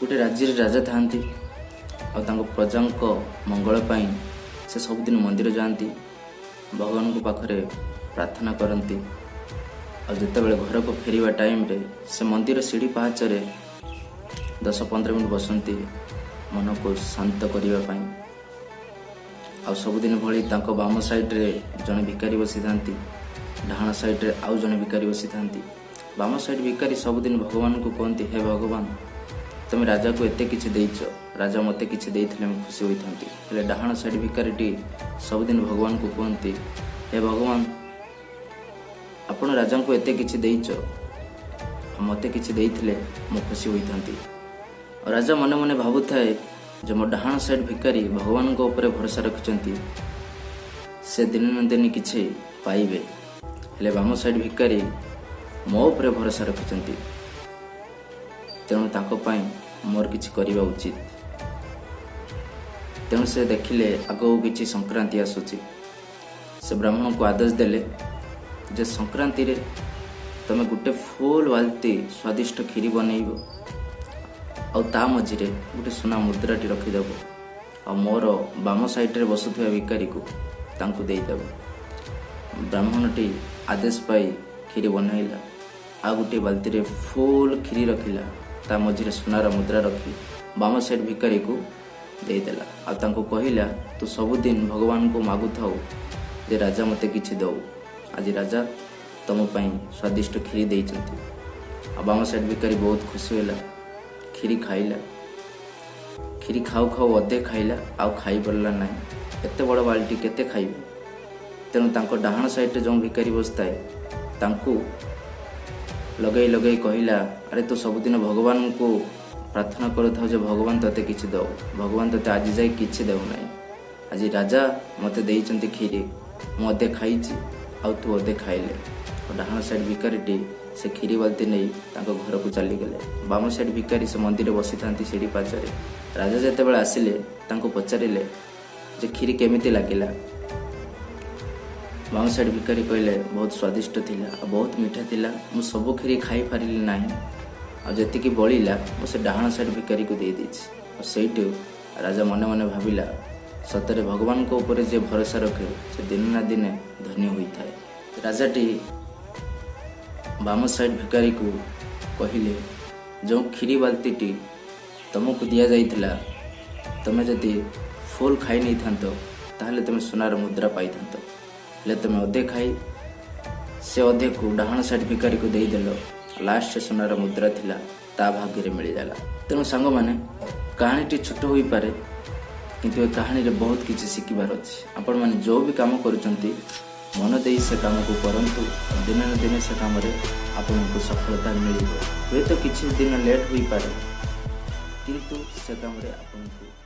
ଗୋଟେ ରାଜ୍ୟରେ ରାଜା ଥାଆନ୍ତି ଆଉ ତାଙ୍କ ପ୍ରଜାଙ୍କ ମଙ୍ଗଳ ପାଇଁ ସେ ସବୁଦିନ ମନ୍ଦିର ଯାଆନ୍ତି, ଭଗବାନଙ୍କ ପାଖରେ ପ୍ରାର୍ଥନା କରନ୍ତି। ଆଉ ଯେତେବେଳେ ଘରକୁ ଫେରିବା ଟାଇମ୍ରେ ସେ ମନ୍ଦିର ସିଢ଼ି ପାହାଚରେ 10-15 ମିନିଟ୍ ବସନ୍ତି ମନକୁ ଶାନ୍ତ କରିବା ପାଇଁ। ଆଉ ସବୁଦିନ ଭଳି ତାଙ୍କ ବାମ ସାଇଡ଼୍ରେ ଜଣେ ଭିକାରୀ ବସିଥାନ୍ତି, ଡାହାଣ ସାଇଡ଼୍ରେ ଆଉ ଜଣେ ଭିକାରୀ ବସିଥାନ୍ତି। ବାମ ସାଇଡ଼୍ ଭିକାରୀ ସବୁଦିନ ଭଗବାନଙ୍କୁ କୁହନ୍ତି, "ହେ ଭଗବାନ, ତମେ ରାଜାକୁ ଏତେ କିଛି ଦେଇଛ, ରାଜା ମୋତେ କିଛି ଦେଇଥିଲେ ମୁଁ ଖୁସି ହୋଇଥାନ୍ତି।" ହେଲେ ଡାହାଣ ସାଇଡ଼୍ ଭିକାରୀଟି ସବୁଦିନ ଭଗବାନଙ୍କୁ କୁହନ୍ତି, "ହେ ଭଗବାନ, ଆପଣ ରାଜାଙ୍କୁ ଏତେ କିଛି ଦେଇଛ, ଆଉ ମୋତେ କିଛି ଦେଇଥିଲେ ମୁଁ ଖୁସି ହୋଇଥାନ୍ତି।" ଆଉ ରାଜା ମନେ ମନେ ଭାବୁଥାଏ ଯେ ମୋ ଡାହାଣ ସାଇଡ଼୍ ଭିକାରୀ ଭଗବାନଙ୍କ ଉପରେ ଭରସା ରଖିଛନ୍ତି, ସେ ଦିନେ ନା ଦିନେ କିଛି ପାଇବେ। ହେଲେ ବାମ ସାଇଡ଼୍ ଭିକାରୀ ମୋ ଉପରେ ଭରସା ରଖିଛନ୍ତି, ତେଣୁ ତାଙ୍କ ପାଇଁ ମୋର କିଛି କରିବା ଉଚିତ। ତେଣୁ ସେ ଦେଖିଲେ ଆଗକୁ କିଛି ସଂକ୍ରାନ୍ତି ଆସୁଛି। ସେ ବ୍ରାହ୍ମଣକୁ ଆଦେଶ ଦେଲେ ଯେ ସଂକ୍ରାନ୍ତିରେ ତମେ ଗୋଟେ ଫୁଲ୍ ବାଲ୍ତି ସ୍ୱାଦିଷ୍ଟ କ୍ଷୀରି ବନେଇବ ଆଉ ତା ମଝିରେ ଗୋଟେ ସୁନା ମୁଦ୍ରାଟି ରଖିଦେବ ଆଉ ମୋର ବାମ ସାଇଡ଼ରେ ବସୁଥିବା ଭିକାରୀକୁ ତାଙ୍କୁ ଦେଇଦେବ। ବ୍ରାହ୍ମଣଟି ଆଦେଶ ପାଇ କ୍ଷୀରି ବନାଇଲା ଆଉ ଗୋଟିଏ ବାଲ୍ତିରେ ଫୁଲ୍ କ୍ଷୀରି ରଖିଲା। ତା ମଝିରେ ସୁନାର ମୁଦ୍ରା ରଖି ବାମ ସାଇଡ଼ ଭିକାରୀକୁ ଦେଇଦେଲା ଆଉ ତାଙ୍କୁ କହିଲା, "ତୁ ସବୁଦିନ ଭଗବାନଙ୍କୁ ମାଗୁଥାଉ ଯେ ରାଜା ମୋତେ କିଛି ଦଉ। ଆଜି ରାଜା ତମ ପାଇଁ ସ୍ୱାଦିଷ୍ଟ କ୍ଷୀରି ଦେଇଛନ୍ତି।" ଆଉ ବାମ ସାଇଡ଼ ଭିକାରୀ ବହୁତ ଖୁସି ହେଲା, କ୍ଷୀରି ଖାଇଲା। କ୍ଷୀରି ଖାଉ ଖାଉ ଅଧେ ଖାଇଲା, ଆଉ ଖାଇପାରିଲା ନାହିଁ। ଏତେ ବଡ଼ ବାଲ୍ଟି, କେତେ ଖାଇବ? ତେଣୁ ତାଙ୍କ ଡାହାଣ ସାଇଡ଼ରେ ଯେଉଁ ଭିକାରୀ ବସିଥାଏ, ତାଙ୍କୁ ଲଗେଇ ଲଗେଇ କହିଲା, "ଆରେ, ତୁ ସବୁଦିନ ଭଗବାନଙ୍କୁ ପ୍ରାର୍ଥନା କରୁଥାଉ ଯେ ଭଗବାନ ତୋତେ କିଛି ଦଉ। ଭଗବାନ ତୋତେ ଆଜି ଯାଇ କିଛି ଦେଉନାହିଁ। ଆଜି ରାଜା ମୋତେ ଦେଇଛନ୍ତି କ୍ଷୀରି, ମୁଁ ଅଧେ ଖାଇଛି ଆଉ ତୁ ଅଧେ ଖାଇଲେ।" ଆଉ ଡାହାଣ ସାଇଡ଼ ଭିକାରୀଟି ସେ କ୍ଷୀରି ବାଲ୍ତି ନେଇ ତାଙ୍କ ଘରକୁ ଚାଲିଗଲେ। ବାମ ସାଇଡ଼ ଭିକାରୀ ସେ ମନ୍ଦିରରେ ବସିଥାନ୍ତି ସିଢ଼ି ପାହାଚରେ। ରାଜା ଯେତେବେଳେ ଆସିଲେ, ତାଙ୍କୁ ପଚାରିଲେ ଯେ କ୍ଷୀରି କେମିତି ଲାଗିଲା? ବାମ ସାଇଡ଼ ଭିକାରୀ କହିଲେ, "ବହୁତ ସ୍ୱାଦିଷ୍ଟ ଥିଲା ଆଉ ବହୁତ ମିଠା ଥିଲା। ମୁଁ ସବୁ କ୍ଷୀରି ଖାଇପାରିଲି ନାହିଁ ଆଉ ଯେତିକି ବଳିଲା ମୁଁ ସେ ଡାହାଣ ସାଇଡ଼ ଭିକାରୀକୁ ଦେଇଦେଇଛି।" ଆଉ ସେଇଠୁ ରାଜା ମନେ ମନେ ଭାବିଲା, ସତରେ ଭଗବାନଙ୍କ ଉପରେ ଯିଏ ଭରସା ରଖେ, ସେ ଦିନେ ନା ଦିନେ ଧନୀ ହୋଇଥାଏ। ରାଜାଟି ବାମ ସାଇଡ଼ ଭିକାରୀକୁ କହିଲେ, "ଯେଉଁ କ୍ଷୀରି ବାଲ୍ତିଟି ତମକୁ ଦିଆଯାଇଥିଲା, ତମେ ଯଦି ଫୁଲ୍ ଖାଇ ନେଇଥାନ୍ତ, ତାହେଲେ ତମେ ସୁନାର ମୁଦ୍ରା ପାଇଥାନ୍ତ। ହେଲେ ତମେ ଅଧେ ଖାଇ ସେ ଅଧେକୁ ଡାହାଣ ସାଇଡ଼ ଭିକାରୀକୁ ଦେଇଦେଲ। ଲାଷ୍ଟରେ ସୁନାର ମୁଦ୍ରା ଥିଲା, ତା ଭାଗ୍ୟରେ ମିଳିଗଲା।" ତେଣୁ ସାଙ୍ଗମାନେ, କାହାଣୀଟି ଛୋଟ ହୋଇପାରେ, କିନ୍ତୁ ଏ କାହାଣୀରେ ବହୁତ କିଛି ଶିଖିବାର ଅଛି। ଆପଣମାନେ ଯେଉଁ ବି କାମ କରୁଛନ୍ତି, ମନ ଦେଇ ସେ କାମକୁ କରନ୍ତୁ। ଦିନେ ନା ଦିନେ ସେ କାମରେ ଆପଣଙ୍କୁ ସଫଳତା ମିଳିବ। ହୁଏତ କିଛି ଦିନ ଲେଟ୍ ହୋଇପାରେ, କିନ୍ତୁ ସେ କାମରେ ଆପଣଙ୍କୁ